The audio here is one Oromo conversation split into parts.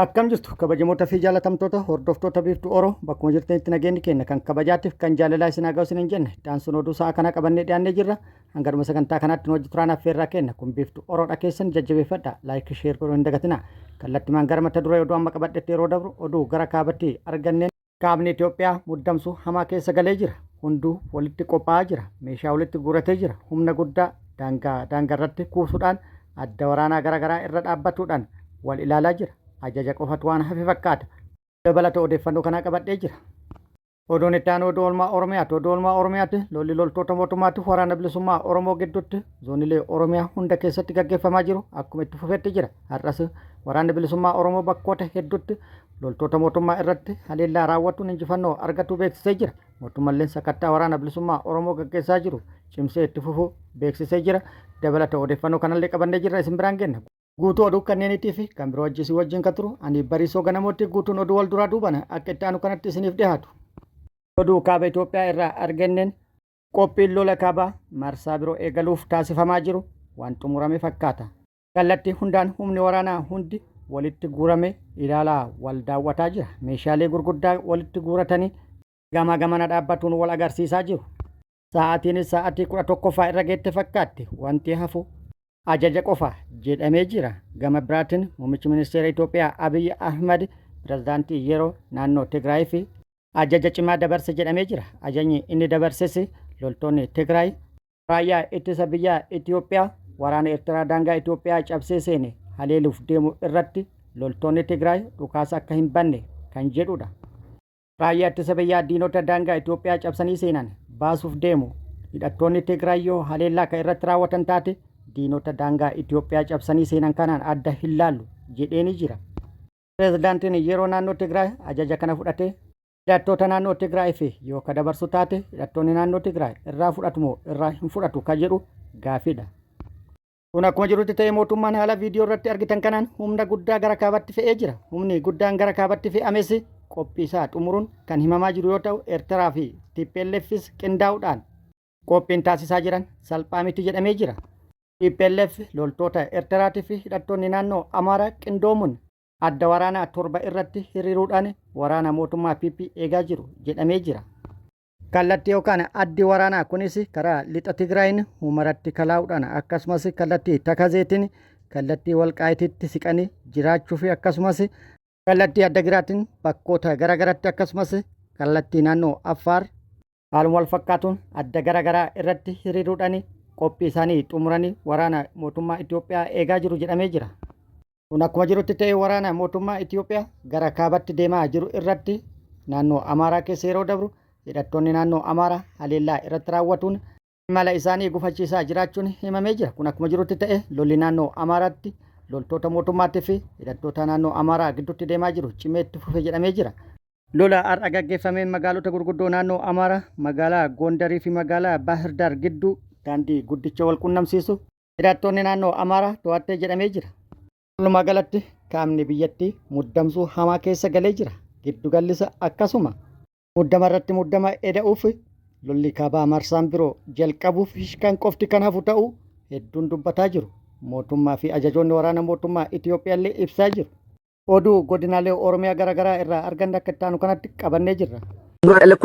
Akkam jirtu kabajamoota fi jaalatamtoota hordoftoota Biiftuu Oro, bakkuma jirtanitti nageenyi keenya kan kabajaatiif kan jaalalaa isin haa ga'u isiniin jenne. Daansuun oduu sa'a kanaa qabannee dhiyaannee jirra. Hanga dhuma sagantaa kanaatti nu wajji turaan affeerraa kenna. Kun Biiftuu Oroodha, keessan jajjabeeffadha. Like, share godhuu hin dagatina. Kallattimaan gara mata duree oduu amma qabadhetti yeroo dabru, oduu gara kaabatti arganneen, kaabni Itoophiyaa muddamsuu hamaa keessa galee jira. Hunduu walitti qophaa'aa jira. Meeshaa walitti guuratee jira. Humna guddaa daangaa daangarratti kuusuudhaan, adda waraanaa garaagaraa irra dhaabbatuudhaan wal ilaalaa jira. Ajaja qofatu waan hafe fakkaata. Dabalata odeeffannoo kanaa qabadhee jira. Oduun itti aanu oduu oolmaa Oromiyaati. Oduu oolmaa Oromiyaatti lolli loltoota mootummaatti Waraana Bilisummaa Oromoo gidduutti zoonilee Oromiyaa hunda keessatti gaggeeffamaa jiru akkuma itti fufetti jira. Har'as Waraanni Bilisummaa Oromoo bakkoota hedduutti loltoota mootummaa irratti haleellaa raawwatuun injifannoo argatuu beeksisee jira. Mootummalleen sakattaa Waraana Bilisummaa Oromoo gaggeessaa jiru cimsee itti fufuu beeksisee jira. Dabalata odeeffannoo kanallee qabannee jirra, isin biraan geenna. Guutuu oduu kanneeniitii fi kan biroo wajjin isin wajjin kan turu ani Bariisoo Ganamootti. Guutuun oduu wal duraa duubana akka itti aanu kanatti isiniif dhiyaatu. Oduu kaaba Itoophiyaa irraa arganneen, qophiin lola kaabaa marsaa biroo eegaluuf taasifamaa jiru waan xumurame fakkaata. Kallattii hundaan humni waraanaa hundi walitti guurame ilaalaa wal daawwataa jira. Meeshaalee gurguddaa walitti guuratanii gama gamana dhaabbatuun wal agarsiisaa jiru. Sa'aatiinis sa'aatii 11ffaa irra geette fakkaatti. Wanti hafu ajaja qofa jedhamee jira. Gama biraatiin muummichi ministeera Itoophiyaa Abiy Ahmad pirezidaantii yeroo naannoo Tigraay fi ajaja cimaa dabarse jedhamee jira. Ajajni inni dabarses loltoonni Tigraay raayyaa ittisa biyyaa Itoophiyaa waraana Eertiraa daangaa Itoophiyaa cabsee seene haleeluuf deemu irratti loltoonni Tigraay dhukaasa akka hin banne kan jedhudha. Raayyaa ittisa biyyaa diinota daangaa Itoophiyaa cabsanii seenan baasuuf deemu hidhattoonni Tigraay yoo haleellaa kan irratti raawwatan taate, diinota daangaa Itoophiyaa cabsanii seenan kanaan adda hin laallu jedheeni jira. Pireezidaantiin yeroo naannoo Tigraay ajaja kana fudhatee hidhattoota naannoo Tigraay fi yoo ka dabarsu taate, hidhattoonni naannoo Tigraay irraa fudhatu moo irraa hin fudhatu ka jedhu gaafiidha. Kun akkuma jirutti ta'e, mootummaan haala viidiyoo irratti argitan kanaan humna guddaa gara kaabatti fe'ee jira. Humni guddaan gara kaabatti fe'ames qophii isaa xumuruun kan himamaa jiru yoo ta'u, Eertiraa fi TPLFs qindaa'uudhaan qophiin taasisaa jiran salphaa miti jedhamee jira. TPLF, loltoota Eertiraatii fi hidhattoonni naannoo Amaaraa qindoomuun adda waraanaa torba irratti hiriiruudhaan waraana mootummaa PP eegaa jiru jedhamee jira. Kallattii yookaan addi waraanaa kunis karaa lixa Tigraayin Humaratti kalaa'uudhaan, akkasumas kallattii Takazeetiin kallattii Walqaayititti siqanii jiraachuu fi akkasumas kallattii adda giraatiin bakkoota garaagaratti, akkasumas kallattii naannoo Affaar haaluma wal fakkaatuun adda garaagaraa irratti hiriiruudhaan qophii isaanii xumuranii waraana mootummaa Itoophiyaa eegaa jiru jedhamee jira. Kun akkuma jirutti ta'e, waraana mootummaa Itoophiyaa gara kaabatti deemaa jiru irratti naannoo Amaaraa keessa yeroo dabru hidhattoonni naannoo Amaaraa haleellaa irratti raawwatuun imala isaanii gufachiisaa jiraachuun himamee jira. Kun akkuma jirutti ta'e, lolli naannoo Amaaraatti loltoota mootummaatii fi hidhattoota naannoo Amaaraa gidduutti deemaa jiru cimee itti fufe jedhamee jira. Lola har'a gaggeeffameen magaalota gurguddoo naannoo Amaaraa, magaalaa Gondarii fi magaalaa Baahirdaar gidduu daandii guddicha wal qunnamsiisu hidhattoonni naannoo Amaaraa to'attee jedhamee jira. Walumaa galatti kaabni biyyattii muddamsuu hamaa keessa galee jira. Giddugallisa akkasuma. Muddama irratti muddama eda'uuf lolli kaabaa marsaan biroo jalqabuuf kan qofti kan hafu ta'uu hedduun dubbataa jiru. Mootummaa fi ajajoonni waraana mootummaa Itiyoophiyaallee ibsaa jiru. Oduu godinaalee Oromiyaa garaagaraa irraa arganne akka itti aanu kanatti qabannee jirra. Guraandhala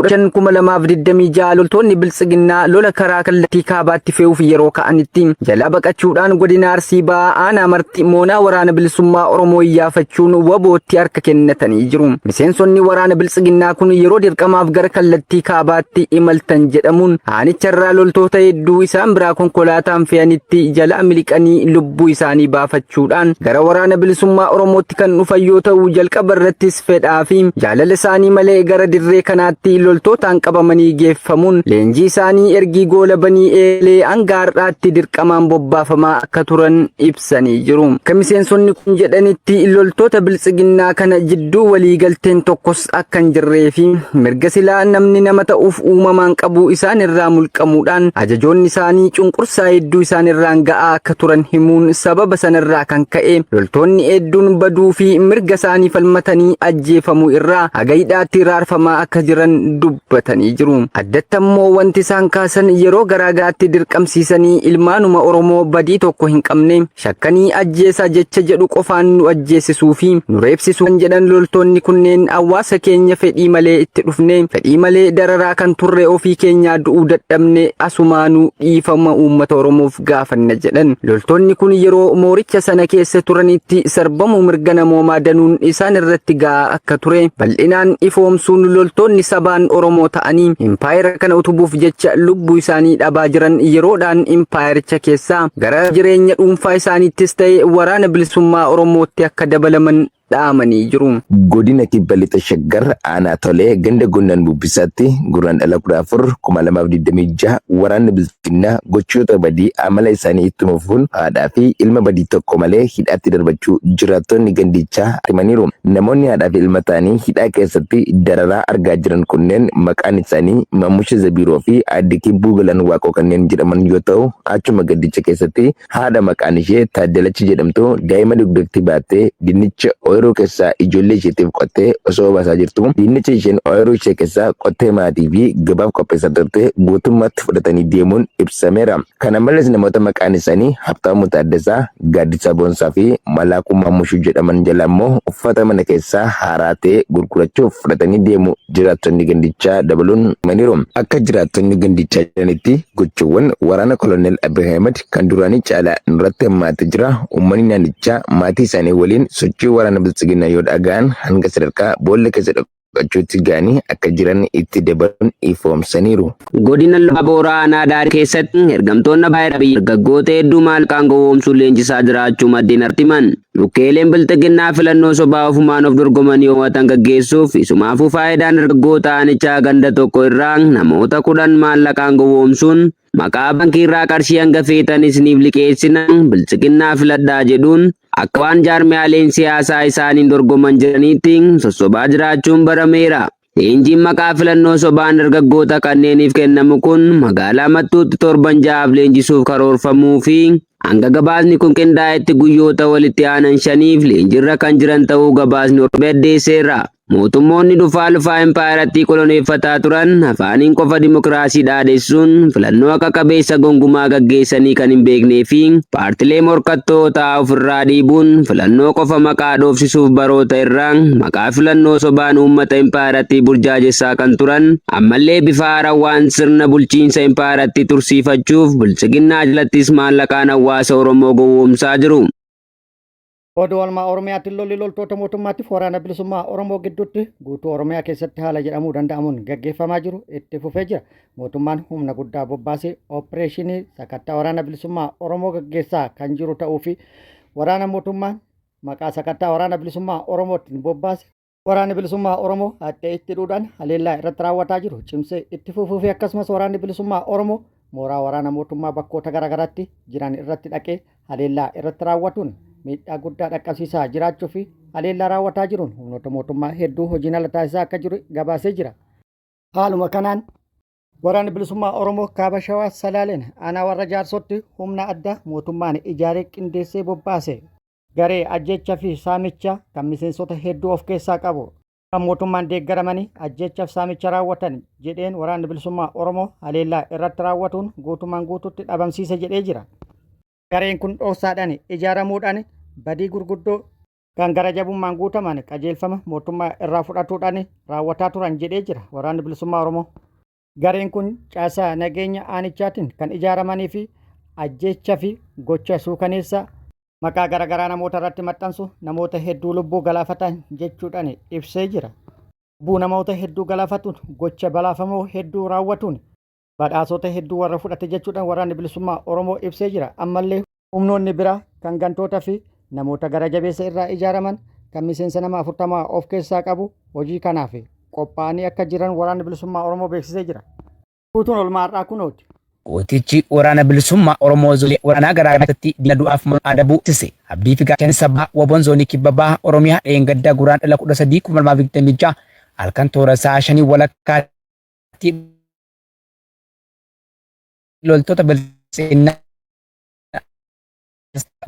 15,2026 loltoonni Biltsiginnaa lola karaa kallattii kaabaatti fe'uuf yeroo ka'anitti jalaa baqachuudhaan godina Arsii Bahaa aanaa Marti moonaa Waraana Bilisummaa Oromoo iyyaafachuun WBOtti harka kennatanii jiru. Miseensonni Waraana Biltsiginnaa kun yeroo dirqamaaf gara kallattii kaabaatti imaltan jedhamuun aanicharraa loltoota hedduu isaan biraa konkolaataan fe'anitti jalaa miliqanii lubbuu isaanii baafachuudhaan gara Waraana Bilisummaa Oromootti kan dhufan yoo ta'u, jalqaba irrattis fedhaa fi jaalala isaanii malee gara dirree kanaatti loltootaan qabamanii geeffamuun leenjii isaanii ergii goolabanii eelee hanga har'aatti dirqamaan bobbaafamaa akka turan ibsanii jiru. Akka miseensonni kun jedhanitti, loltoota Biltsiginnaa kana jidduu waliigalteen tokkos akka hin jirree fi mirga silaa namni nama ta'uuf uumamaan qabu isaan irraa mulqamuudhaan ajajoonni isaanii cunqursaa hedduu isaan irraan ga'aa akka turan himuun, sababa sanarraa kan ka'e loltoonni hedduun baduu fi mirga isaanii falmatanii ajjeefamuu irraa haga hidhaatti raarfamaa akka jiran jiran dubbatanii jiru. Addatti ammoo wanti isaan kaasan yeroo garaa garaatti dirqamsiisanii ilmaanuma Oromoo badii tokko hin qabne shakkanii ajjeesaa jecha jedhu qofaan nu ajjeesisuu fi nu reebsisuu kan jedhan loltoonni kunneen hawaasa keenya fedhii malee itti dhufne fedhii malee dararaa kan turre ofii keenyaa du'uu dadhabne asumaanuu dhiifama uummata Oromoof gaafanna jedhan. Loltoonni kun yeroo mooricha sana keessa turanitti sarbamuu mirga namoomaa danuun isaan irratti ga'aa akka ture bal'inaan ifoomsuun loltoonni sabaan Oromoo ta'anii impaayera kana utubuuf jecha lubbuu isaanii dhabaa jiran yeroodhaan impaayericha keessaa gara jireenya dhuunfaa isaaniittis ta'e waraana bilisummaa Oromootti akka dabalaman dhaamanii jiru. Godina Kibba Lixa Shaggar Aanaa Tolee ganda Gonnaan Bubbisaatti Gurraandhala 14, 2026 waraanni Bilxiginnaa gochoota badii amala isaanii ittuma fufuun haadhaa fi ilma badii tokko malee hidhaatti darbachuu jiraattonni gandichaa himaniiru. Namoonni haadhaa fi ilma ta'anii hidhaa keessatti dararaa argaa jiran kunneen maqaan isaanii Maammusha Zabiiroo fi Aadde Kibbuu Galaan Waaqoo kanneen jedhaman yoo ta'u, achuma gandicha keessatti Haadha maqaan ishee Taaddalachi jedhamtu daa'ima dugdatti baattee dinnicha ooyiruu keessaa ijoollee isheetiif qottee osoo obaasaa jirtuu dinnicha isheen ooyiruu ishee keessaa qottee maatii fi gabaaf qopheessaa turte guutummaatti fudhatanii deemuun ibsameera. Kana malees namoota maqaan isaanii Habtaamuu Taaddasaa, Gaaddisaa Boonsaa fi Malaakuu Maammushuu jedhaman jalaa immoo uffata mana keessaa haaraa ta'e gurgurachuuf fudhatanii deemuu jiraattonni gandichaa dabaluun himaniiru. Akka jiraattonni gandichaa jedhanitti gochawwan waraana Koloneel Abiy Ahimed kan duraanii caalaa nurratti hammaatee jira. Uummanni naannichaa maatii isaanii waliin sochii waraana Biltsiginnaa yoo dhaga'an hanga sadarkaa boolla keessa dhokachuutti ga'anii akka jiran itti dabaluun ifoomsaniiru. Godina Iluu Booraa aanaa Daarii keessatti ergamtoonni Abbaa Irree dargaggoota hedduu maallaqaan gowwoomsuun leenjisaa jiraachuu maddeen irratti himan. Lukkeeleen Bilxiginnaa filannoo sobaa ofumaan of dorgomanii mo'atan gaggeessuuf isumaafuu faayidaan dargaggoota aanichaa ganda tokko irraa namoota 10 maallaqaan gowwoomsuun maqaa baankii irraa qarshii hanga feetan isiniif liqeessina Bilxiginnaa filadhaa jedhuun akka waan jaarmiyaaleen siyaasaa isaaniin dorgoman jiraniitti sossobaa jiraachuun barameera. Leenjiin maqaa filannoo sobaan dargaggoota kanneeniif kennamu kun magaalaa Mattuutti torban ja'aaf leenjisuuf karoorfamuu fi hanga gabaasni kun qindaa'etti guyyoota walitti aanan shaniif leenjiirra kan jiran ta'uu gabaasni hordofe addeesseera. Mootummoonni dhufaa lufaa impaayerattii koloneeffataa turan afaaniin qofa dimokiraasii dhaadessuun filannoo haqa qabeessa gongumaa gaggeessanii kan hin beeknee fi paartilee morkattootaa ofirraa dhiibuun filannoo qofa maqaa dhoofsisuuf baroota irraa maqaa filannoo sobaan uummata impaayerattii burjaajessaa kan turan ammallee bifa haarawaan sirna bulchiinsa impaayerattii tursiifachuuf biltsiginnaa jalattis maallaqaan hawaasa Oromoo gowwoomsaa jiru. Oduu Oolmaa Oromiyaatti lolli loltoota mootummaatiif waraana bilisummaa Oromoo gidduutti guutuu Oromiyaa keessatti haala jedhamuu danda'amuun gaggeeffamaa jiru itti fufee jira. Mootummaan humna guddaa bobbaasee opereeshinii sakattaa waraana bilisummaa Oromoo gaggeessaa kan jiru ta'uu fi waraana mootummaan maqaa sakattaa waraana bilisummaa Oromootiin bobbaase Waraanni Bilisummaa Oromoo haxxee itti hidhuudhaan haleellaa irratti raawwataa jiru cimsee itti fufuu fi akkasumas Waraanni Bilisummaa Oromoo mooraa waraana mootummaa bakkoota garaagaraatti jiran irratti dhaqee haleellaa irratti raawwatuun miidhaa guddaa dhaqqabsiisaa jiraachuu fi haleellaa raawwataa jiruun humnoota mootummaa hedduu hojiin ala taasisaa akka jiru gabaasee jira. Haaluma kanaan Waraanni Bilisummaa Oromoo Kaaba Shawaa Salaaleen aanaa warra Jaarsootti humna addaa mootummaan ijaaree qindeessee bobbaase Garee ajjeecha fi saamicha kan miseensota hedduu of keessaa qabu kan mootummaan deeggaramanii ajjeecha fi saamicha raawwatan jedheen Waraanni Bilisummaa Oromoo haleellaa irratti raawwatuun guutumaan guututti dhabamsiise jedhee jira. Gareen kun dhooksaadhaan ijaaramuudhaan badii gurguddoo kan gara jabummaan guutaman qajeelfama mootummaa irraa fudhatuudhaan raawwataa turan jedhee jira Waraanni Bilisummaa Oromoo. Gareen kun caasaa nageenya aanichaatiin kan ijaaramanii fi ajjeecha fi gocha suukaneessaa maqaa garagaraa namoota irratti maxxansu namoota hedduu lubbuu galaafatan jechuudhaan ibsee jira. Lubbuu namoota hedduu galaafatuun gocha balaafamoo hedduu raawwatuun badhaasota hedduu warra fudhate jechuudhaan waraanni bilisummaa Oromoo ibsee jira. Ammallee humnoonni biraa kan gantoota fi namoota gara jabeessa irraa ijaaraman kan miseensa nama 40 of keessaa qabu hojii kanaaf qophaa'anii akka jiran waraanni bilisummaa Oromoo beeksisee jira. Guutuun olmaa har'aa kunooti. Gootichi Waraana Bilisummaa Oromoo Zooniilee Waraanaa garaa garaa keessatti diina du'aaf malu adabuu beeksise. Abdii fi Gaachanni Sabaa WBOn Zoonii Kibba Baha Oromiyaa dheengadda Guraandhala 13, 2026 halkan toora sa'a shanii walakkaatti loltoota Biltsiginnaa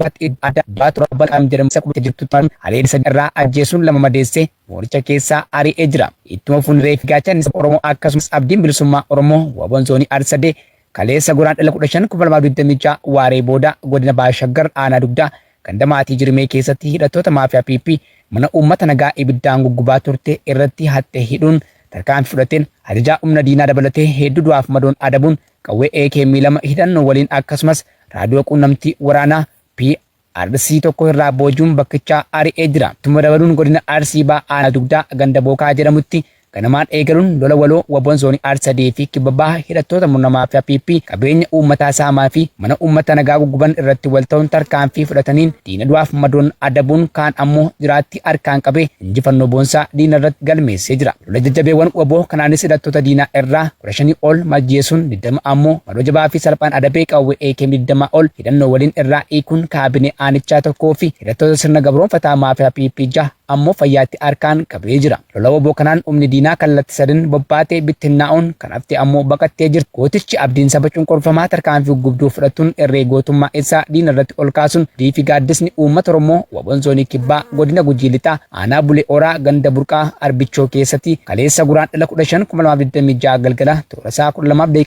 Baatti adda baatu Balqaam jedhamu isa qubatee jirtutti haleelli sadii irraa ajjeesuun lama madeessee mooricha keessaa ari'ee jira. Ittuma fuunree fi gaachanni saba Oromoo akkasumas abdiin bilisummaa Oromoo WBOn zoonii Arsadee kaleessa Guraandhala 15 2026 waaree booda godina Baha Shaggar aanaa Dugdaa ganda maatii Jirmee keessatti hidhattoota maafiyaa PP mana uummata nagaa ibiddaan guggubaa turte irratti haxxee hidhuun tarkaanfii fudhateen ajajaa humna diinaa dabalatee hedduu du'aaf madoon adabuun qawwee AKM 2 hidhannoo waliin akkasumas raadiyoo quunnamtii waraanaa PRC tokko irraa booji'uun bakkichaa ari'ee jira. Ittuma dabaluun godina Arsii Bahaa aanaa Dugdaa ganda Bookaa jedhamutti ganamaan eegaluun lola waloo WBOn zoonii Arsadee fi Kibba Baha hidhattoota murna maafiyaa PP qabeenya uummataa saamaa fi mana uummata nagaa gugguban irratti wal ta'uun tarkaanfii fudhataniin diina du'aaf madoon adabuun kaan ammoo jiraatti harkaan qabee injifannoo boonsaa diina irratti galmeessee jira. Lola jajjabeewwan wbo kanaanis hidhattoota diinaa irraa 15 ol majjeesuun 20 ammoo madoo jabaa fi salphaan adabee qawwee AKM 20 ol hidhannoo waliin irraa hiikuun kaabinee aanichaa tokkoo fi hidhattoota sirna gabroomfataa maafiyaa PP 6 ammoo fayyaatti harkaan qabee jira. Lola wbo kanaan humni diinaa kallatti sadin bobbaate bittinnaa'uun kan hafte ammoo baqattee jirti. Gootichi abdiin saba cunqurfamaa tarkaanfii guggubduu fudhatuun irree gootummaa isaa diina irratti ol kaasuun abdii fi gaaddisni uummata Oromoo WBOn Zoonii Kibbaa Godina Gujii Lixaa Aanaa Bulee Horaa ganda Burqaa Arbichoo keessatti kaleessa Guraandhala 15, 2026 galgala toora sa'a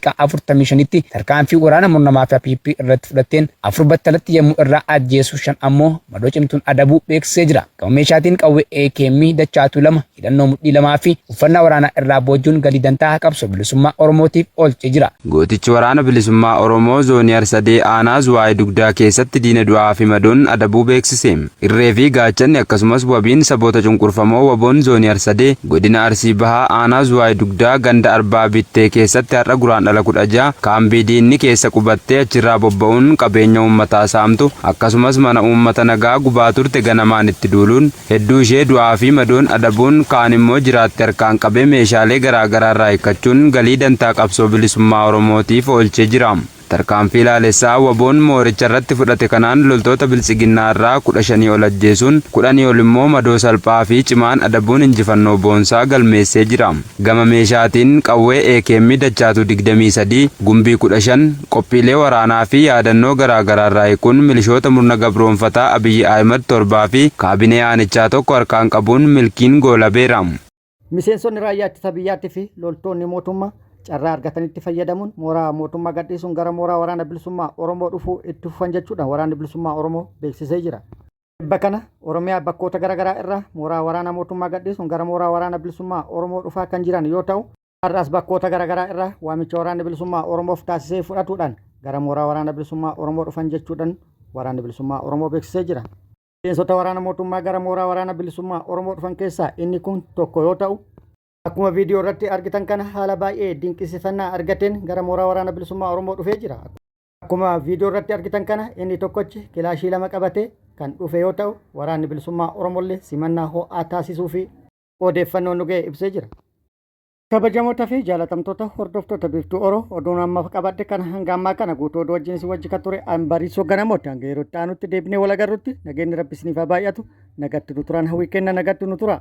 12:45tti tarkaanfii waraana murna maafiyaa PP irratti fudhatteen 4 battalatti yommuu irraa ajjeesu 5 ammoo madoo cimtuun adabuu beeksisee jira. Gama meeshaatiin qawwee AKM dachaatuu 2, hidhannoo mudhii 2 fi uffannaa waraanaa irraa boojuun galii dantaa qabsoo bilisummaa Oromootiif oolchee jira. Gootichi Waraana Bilisummaa Oromoo Zoonii Harsadee Aanaa Zuwaay Dugdaa keessatti diina du'aa fi madoon adabuu beeksise. Irree fi gaachanni akkasumas wabiin saboota cunqurfamoo WBOn Zoonii Harsadee Godina Arsii Bahaa Aanaa Zuwaay Dugdaa ganda Arbaa Bittee keessatti har'a Guraandhala 16 kaambii diinni keessa qubattee achirraa bobba'uun qabeenya uummataa saamtu akkasumas mana uummata nagaa gubaa turte ganamaan itti duuluun hedduu ishee du'aa fi madoon adabuun kaan immoo jiraatti harkaan qabee meeshaalee garaa garaa irraa hiikkachuun galii dantaa qabsoo bilisummaa Oromootiif oolchee jira. Tarkaanfii laalessaa WBOn mooricha irratti fudhate kanaan loltoota Biltsiginnaa irraa 15 ol ajjeesuun, kudhanii ol immoo madoo salphaa fi cimaan adabuun injifannoo boonsaa galmeessee jira. Gama meeshaatiin qawwee AKM dachaatuu 23, gumbii 15, qophiilee waraanaa fi yaadannoo garaa garaa irraa hiikuun milishoota murna gabroomfataa Abiy Ahimad 7 fi kaabinee aanichaa tokko harkaan qabuun milkiin goolabeera. Miseensonni raayyaa ittisa biyyaatti fi loltoonni mootummaa carraa argatanitti fayyadamuun mooraa mootummaa gadhiisuun gara mooraa waraana bilisummaa Oromoo dhufuu itti fufan jechuudhaan waraanni bilisummaa Oromoo beeksisee jira. Tibba kana Oromiyaa bakkoota garaagaraa irraa mooraa waraana mootummaa gadhiisuun gara mooraa waraana bilisummaa Oromoo dhufaa kan jiran yoo ta'u, har'as bakkoota garaagaraa irraa waamicha waraanni bilisummaa Oromoof taasisee fudhatuudhaan gara mooraa waraana bilisummaa Oromoo dhufan jechuudhaan waraanni bilisummaa Oromoo beeksisee jira. Miseensota waraana mootummaa gara mooraa waraana bilisummaa Oromoo dhufan keessaa inni kun tokko yoo ta'u, akkuma viidiyoo irratti argitan kana haala baay'ee dinqisiifannaa argateen gara mooraa waraana bilisummaa Oromoo dhufee jira. Akkuma viidiyoo irratti argitan kana inni tokkochi kilaashii lama qabatee kan dhufe yoo ta'u, waraanni bilisummaa Oromollee simannaa ho'aa taasisuu fi odeeffannoon nu ga'e ibsee jira. Kabajamoota fi jaalatamtoota hordoftoota Biiftuu Oro oduun ammaaf qabadhe kan hanga ammaa kana guutuu oduu wajjin isin wajji kan ture an Bariisoo Ganamooti. Hanga yeroo itti aanutti deebinee wal agarrutti nageenyi Rabbi isiniif haa baay'atu. Nagatti nu turaan hawwii kenna nagatti nu tura.